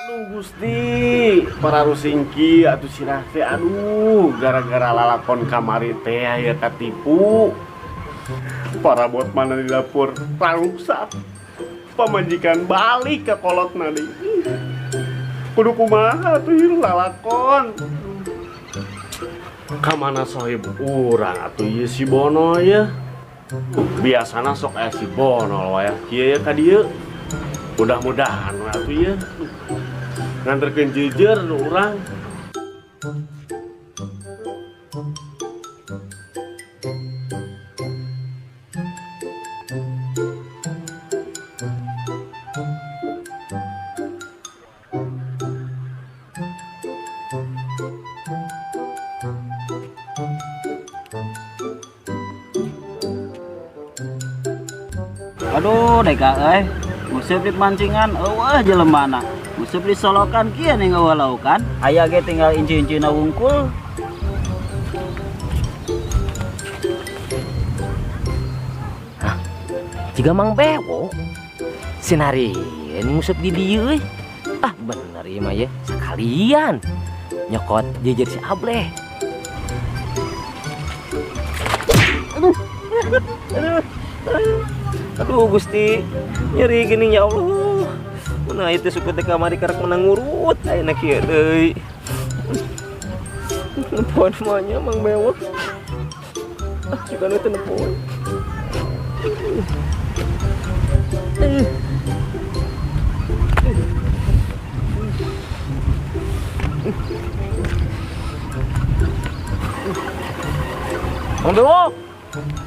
Aduh Gusti, para rusingki atuh sirah teh, aduh, gara-gara lalakon kamari teh aya katipu. Parabot mana di dapur raruksak. Pamajikan balik ke kolotna deui. Kudu kumaha atuh ieu lalakon. Kamana sohib urang atuh ieu si Bono ya? Biasana sok aya si Bono waya kieu ya ka dieu. Mudah-mudahan we atuh ieu. Nganterkeun jejer urang. Aduh, deka euy. Nguseup di pancingan eueuh jelemana. Nguseup di solokan kieu nih eueuh laukan. Aya ge tinggal inci-incina wungkul. Hah? Jiga Mang Bewok. Sinarieun nguseup di dieu euy. Ah, bener ieu mah ye. Sekalian nyokot jejer si Ableh. Aduh. Aduh. Aduh Gusti, nyeri gini ya Allah. Mana itu suku teh kamari karek menang ngurut ayeuna kieu deui. Nempoan mah Mang Bewok. Ah, suka nu teu nempoan. Mang Bewok.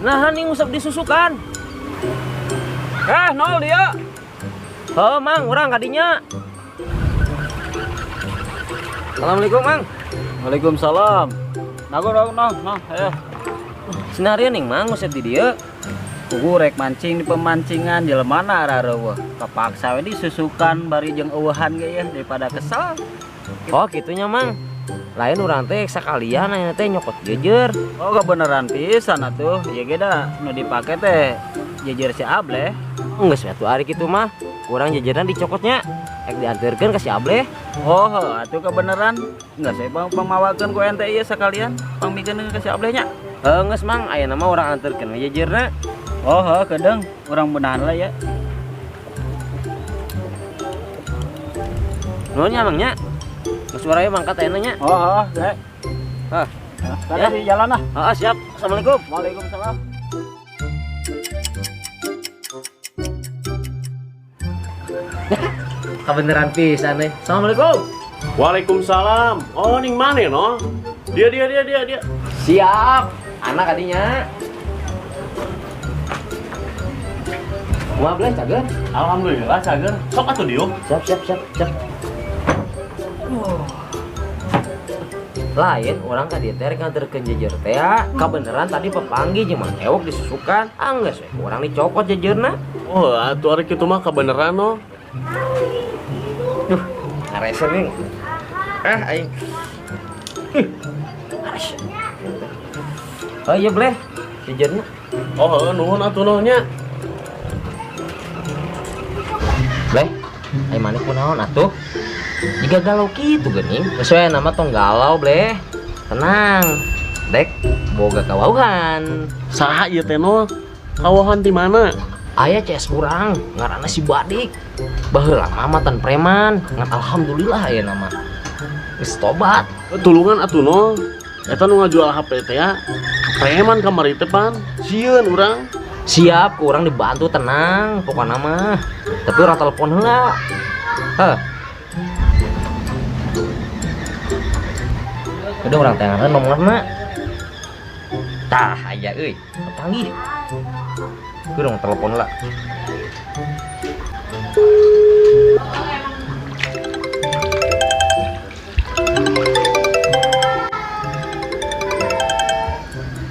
Nah, nih ngusap disusukan. Nol dia. Heuh, Mang, urang kadinya. Assalamualaikum, Mang. Waalaikumsalam. Nago, nago, nong, nong, ayo. Sinaria nih, Mang, ngusap di dieu. Kugu rek mancing di pemancingan jelemana arareuweuh. Kepaksa we disusukan bari jeung eueuhan ge ya daripada kesel. Oh, kitunya, Mang. Lain urang teh sakalian aya teh nyokot jejer. Oh, kebeneran pisan atuh. Ieu ge da nu dipake teh jejer si Ableh. Geus atuh ari kitu mah. Kurang jejerna dicokotnya. Ek dianterkeun ka si Ableh. Oh, heuh atuh kebeneran. Geus we pangmawakeun ku ente ieu sakalian, pangmikeun ka si Ableh nya. Heuh geus Mang, ayeuna mah urang anterkeun we jejerna. Oh, heuh kedeung, urang benahan lah ya. Nuhun nya Mang nya. Geus urang mangkat ayeuna nya. Oh, heuh, ge. Hah. Sekarang di jalan lah. Heeh, siap. Assalamualaikum. Waalaikumsalam. Kebeneran pisan euy. Assalamualaikum. Waalaikumsalam. Oh, ning mana no? Dia dia dia dia dia. Siap. Anak adinya. Wah, bleh cager. Alhamdulillah cager. Sok atuh diuk. Siap siap siap siap. Lain orang ka dieu teh rek nganterkeun jejer teh ya. Kabeneran tadi pepanggih jeung Mang Ewok disusukan. Ah geus we urang dicokot jejerna. Oh, atuh ari kitu mah kabeneran no. Duh, ngaresen nih. Ah, aing. Ngaresen. Oh iya bleh, jejerna. Oh, heuh nuhun atuh noh nya. Bleh, aing maneh kunaon atuh? Jika galau kitu geuning, geus we nama tong galau bleh. Tenang. Dek boga kawauhan. Saha ieu teh noh? Kawauhan di mana? Aya CS urang, ngaranna si Badik. Baheula mah mantan preman, ngan alhamdulillah aya nama. Geus tobat. Tulungan atuh noh. Eta nu ngajual HP teh ya. Preman kamari teh pan. Sieun urang. Siap, ku urang dibantu tenang pokona mah. Tapi urang telepon heula. Heh. Udah urang tangan nomorna. Tah aya euy, panggih. Kurang telepon lah.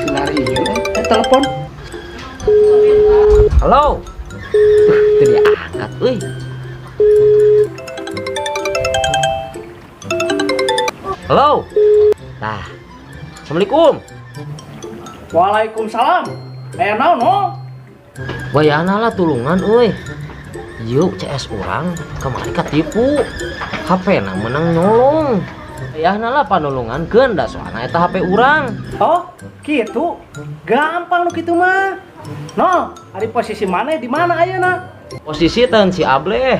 Sinari ieu telepon. Halo. Itu dia angkat euy. Halo. Tah. Assalamualaikum. Waalaikumsalam. Aya naon, ho? Wayahna lah tulungan euy. Yuk CS urang kamari katipu. HP na menang nyolong. Ayahna lah panulungan keun da soalna eta HP urang. Oh, gitu. Gampang lu gitu mah. No, ari posisi mana di mana ayeuna? Posisi ten si Able.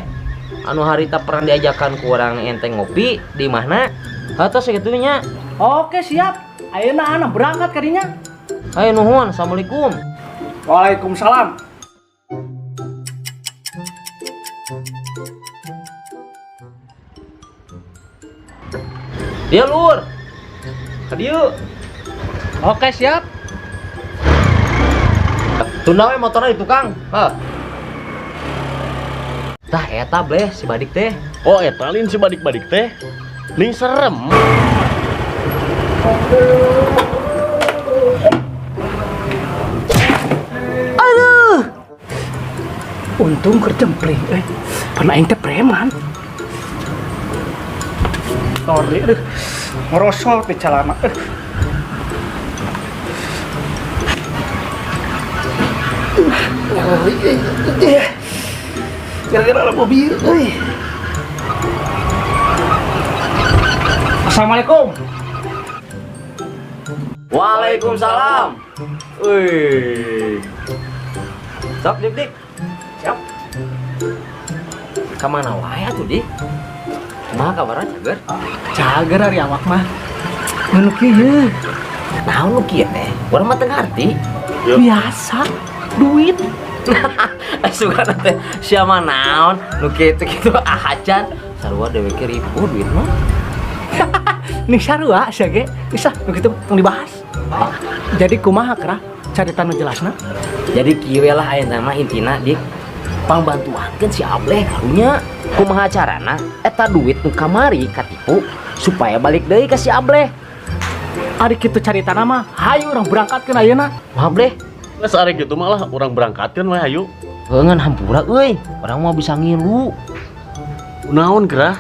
Anu harita pernah diajakan ku urang ente ngopi di mana? Atau segitunya. Oke, siap. Ayeuna ana berangkat kadinya. Ayo nuhun, assalamualaikum. Waalaikumsalam. Dia lur. Ka dieu. Oke, siap. Tunda we motorna di tukang. Hah. Tah eta bleh si Badik teh. Oh, eta lain si Badik-badik teh. Ning serem. Aduh. Untung kerjempling euy. Pernah aing teh preman. Sorry, aduh. Ngerosot di celana. Gara-gara ada mobil. Assalamualaikum. Waalaikumsalam. Wih. Sok dik dik. Siap. Kamana wae atuh dik? Kumaha kabarna cager? Cager ari awak mah. Nu kieu. Naon nu kieu teh? Urang mah teu ngarti. Biasa duit. Suka teh siapa naon nu kitu kitu ahacan sarua dewek ribu duit mah. Nih sarua sia ge. Bisa nu kitu tong dibahas. Jadi kumaha kerah carita nu jelasna? Jadi kieu lah ayeuna mah intina dik pangbantuankeun si Ableh karunya. Kumaha carana eta duit nu kamari katipu supaya balik deui ka si Ableh. Ari kitu caritana mah hayu urang berangkatkeun ayeuna. Wah Bleh. Geus ari kitu mah lah urang berangkatkeun we hayu. Heuh hampura euy, urang mah bisa ngilu. Naon gerah?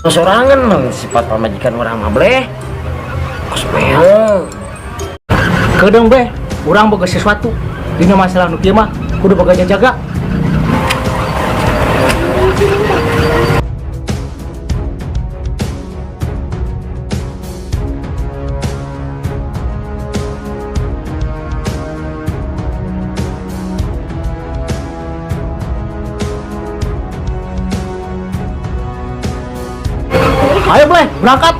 Sorangan mah sifat pamajikan urang mah Bleh. Kos meong. Kedeung Bleh, urang boga sesuatu. Dina masalah nu kieu mah kudu boga jaga. Ayo Bleh, berangkat.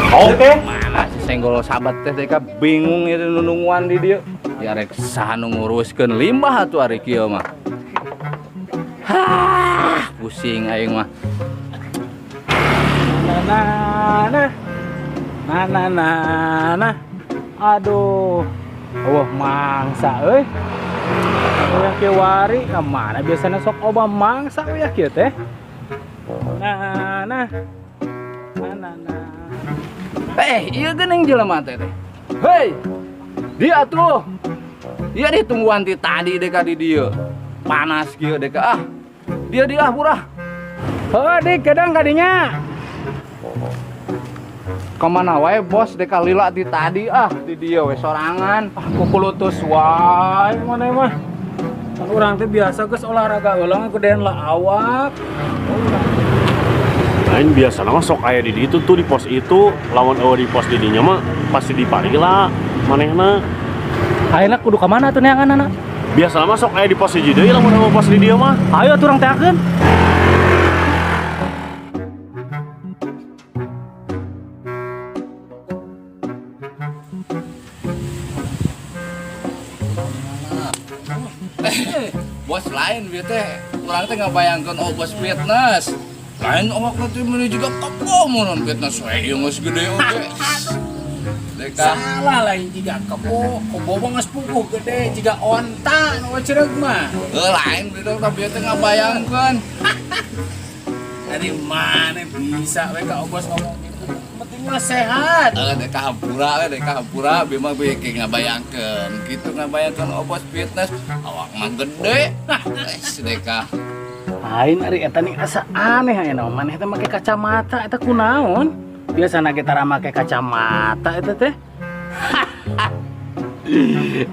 Oke. Mana si senggol sahabat teh teh bingung ieu nununguan di dieu. Ya rek saha nu nguruskeun limbah atuh ari kieu mah. Hah, pusing aing mah. Na na na. Na na na na. Aduh. Wah, mangsa euy. Uyah kieu wari ka mana biasana sok loba mangsa uyah kieu teh. Na na. Na na na. Ieu geuning jelema teh teh. Hei. Dia tuh. Ieu ditungguan ti tadi deka di dieu. Panas kieu deka ah. Dia dia purah. Heuh, dik kadang kadinya. Kamana wae bos deka lila ti tadi ah di dieu we sorangan. Ah, kukulutus wae maneh mah. Kan urang teh biasa geus olahraga ulang gedean lah awak. Lain biasa mah sok aya di ditu tuh di pos itu, lawan eueuh di pos di dinya mah pasti di parila manehna. Ayeuna kudu ka mana atuh neanganana? Biasa mah sok aya di pos hiji deui lamun eueuh pos di dieu mah. Ayo atuh urang teakeun. Bos lain bieu teh, urang teh ngabayangkeun oh bos fitness. Lain awak teh meuni juga kebo mun fitness we ieu geus gede oge. Deka. Salah lain jiga kebo, kebo mah geus puguh gede jiga onta nu cereug mah. Heuh lain bieu teh bieu teh ngabayangkeun. Dari mana bisa we ka bos ngomong gitu. Penting mah sehat. Heuh deka hampura we deka hampura bieu mah bieu ge ngabayangkeun. Kitu ngabayangkeun oh bos fitness awak mah gede. Wes deka. Lain ari eta nih asa aneh aya maneh teh make kacamata eta kunaon? Biasana ge tara make kacamata eta teh.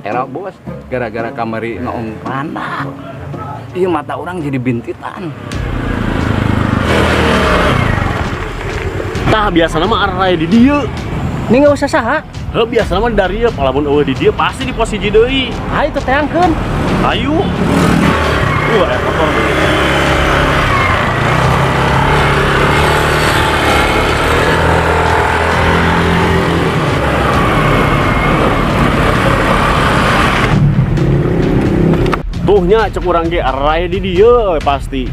Era bos, gara-gara kamari noong pandak. Ieu mata urang jadi bintitan. Tah biasana mah araya di dieu. Ning eueuh saha? Heuh biasana mah dari dieu, lamun eueuh di dieu pasti di pos hiji deui. Hayu teh teangkeun. Hayu. Wah, motor. Tuhnya cek urang ge araya di dieu pasti.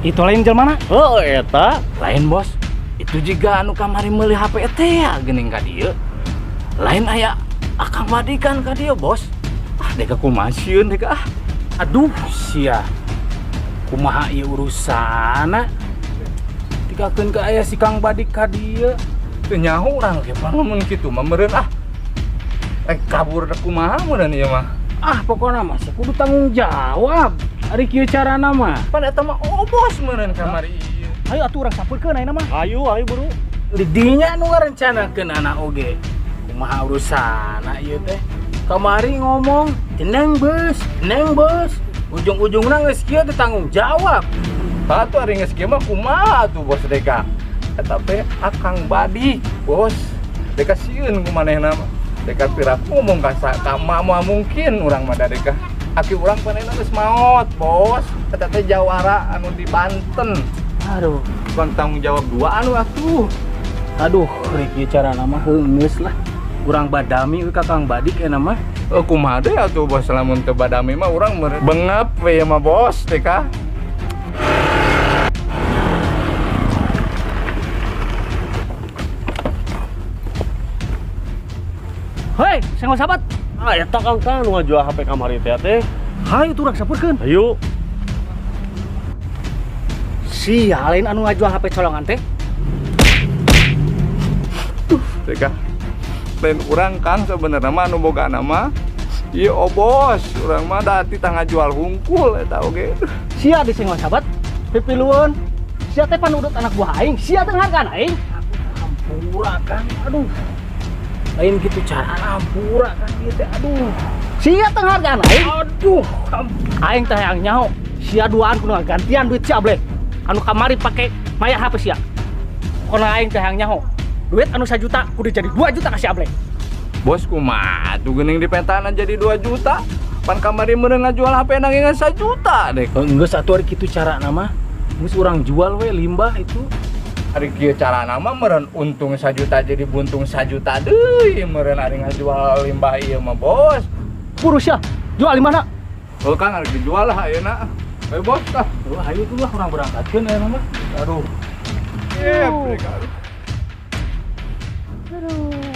Itu lain jelema na? Heuh eta. Lain bos. Itu juga anu kamari meuli HP teh ya geuning ka dieu. Lain aya Akang Badikan ka dieu, bos. Ah, deka kumaha sieun deka ah. Aduh, sia. Kumaha ieu urusana? Tikakeun ka aya si Kang Badik ka dieu. Teu nyaho urang ge lamun kitu mah meureun ah. Rek kabur rek kumaha meureun ieu mah. Ah, pokona mah sia kudu tanggung jawab. Ari kieu carana mah. Pan eta mah obos meureun kamari ieu. Ayo atuh urang sampeurkeun ayeuna mah. Ayo, ayo buru. Didinya nu ngarencanakeun anak oge. Kumaha urusana ieu teh? Kamari ngomong, "Tenang, Bos. Tenang, Bos." Ujung-ujungna geus kieu teh tanggung jawab. Tah atuh ari geus kieu mah kumaha atuh bos deka? Eta teh Akang Badik, bos. Deka sieun ku manehna mah. Deka piraku ngomong ka moal mungkin urang mah da deka. Aki urang panehna geus maot, bos. Eta teh jawara anu di Banten. Aduh, bukan tanggung jawab dua anu atuh. Aduh, rek ieu carana mah geus lah. Urang badami we ka Kang Badik eta mah. Kumaha deui atuh bos lamun teu badami mah urang bengep we mah bos teh ka. Hei, senggol sahabat. Ah, eta Kang kan nu ngajual HP kamari teh teh. Hayu tuh urang sampeurkeun. Hayu. Sia lain anu ngajual HP colongan teh. Tuh, teh lain urang Kang sebenarnya mah anu boga nama ieu obos, urang mah da ti tah ngajual hungkul eta oge. Sia disenggol sahabat, pipilueun. Sia teh panudut anak buah aing, sia teh ngahargaan aing. Hampura Kang, aduh. Lain gitu cara hampura Kang ieu teh, aduh. Sia teh ngahargaan aing. Aduh, aing teh hayang nyaho. Sia duaan kudu gantian duit si Able. Anu kamari pake mayar HP sia. Pokona aing teh hayang nyaho. Duit anu 1 juta kudu jadi 2 juta kasih Able. Bos kumaha tuh geuning di pentanan jadi 2 juta. Pan kamari meureun ngajual HP nang 1 juta deh. Geus atuh ari kitu carana mah. Geus urang jual we limbah itu. Ari kieu carana mah meureun untung 1 juta jadi buntung 1 juta deui meureun ari ngajual limbah ieu mah bos. Buru sia, jual di mana? Oh Kang ari dijual lah ayeuna. Ayo bos tah. Oh, hayu tuh lah urang berangkatkeun ayeuna mah. Aduh. Yep, Aduh.